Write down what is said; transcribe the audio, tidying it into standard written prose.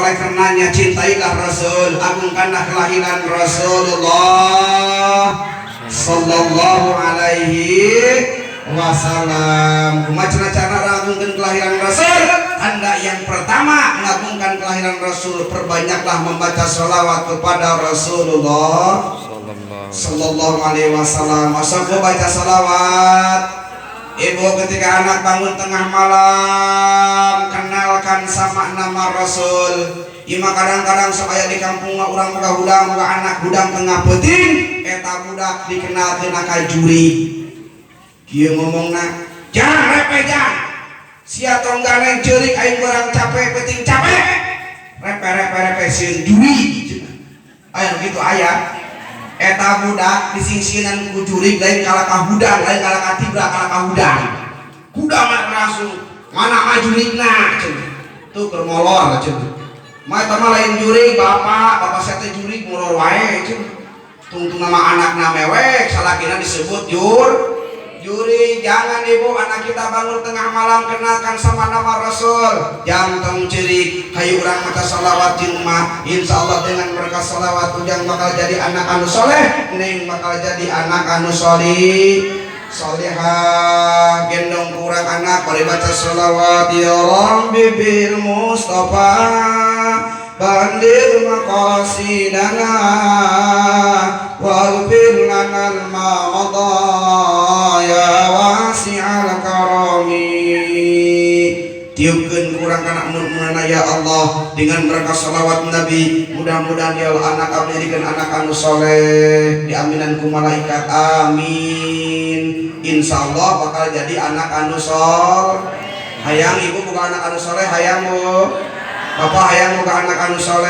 Oleh karenanya, cintailah Rasul, agungkanlah kelahiran Rasulullah Sallallahu Alaihi Wasallam. Kumaha cenah cara ngagungkeun kelahiran Rasul? Tanda yang pertama mengagungkan kelahiran Rasul, perbanyaklah membaca sholawat kepada Rasulullah Sallallahu Alaihi Wasallam. Masa baca sholawat. Ibu, ketika anak bangun tengah malam, kenalkan sama nama Rasul. Ima kadang-kadang sok aya di kampung mah, urang boga hudang, boga anak hudang tengah peuting, eta budak dikenalkeun ka jurig. Kieu ngomongna, "Jang, repe jang. Sia tong ganeng ceurik, aing beurang capek, peuting capek. Repe, repe, repe, sieun jurig." Aya nu kitu aya. Eta budak disingsinan ku jurig, lain kalah ka hudang, lain kalah ka tibra, kalah ka hudang. Hudang mah langsung, "Mana mah jurigna?" cenah. Tuh keur molor cenah. "Mah, eta mah lain jurig, Bapak, bapak saya teh jurig molor wae," cenah. Tungtung nama anakna mewek, salakina disebut jurig. Jangan, Ibu, anak kita bangun tengah malam, kenalkan sama nama Rasul. Jangan tong ceurik, hayu urang maca salawat jeung mah. Insyaallah dengan berkah salawat, ujang bakal jadi anak anu soleh, neng bakal jadi anak anu solih, solehah. Gendong kurang anak, mari baca salawat. Ya Rabbi bil Mustafa balligh maqasidana waghfir lana ma madha ya wasi'al karami. Tiupkeun kurang kana mun ya Allah, dengan berkah salawat Nabi, mudah-mudahan ya Allah anak abdi jadikan anak anu soleh, diaminan ku malaikat, amin. Insyaallah bakal jadi anak anu sol. Hayang Ibu boga anak anu soleh? Hayang, Bu? Bapak hayang boga anak anu soleh?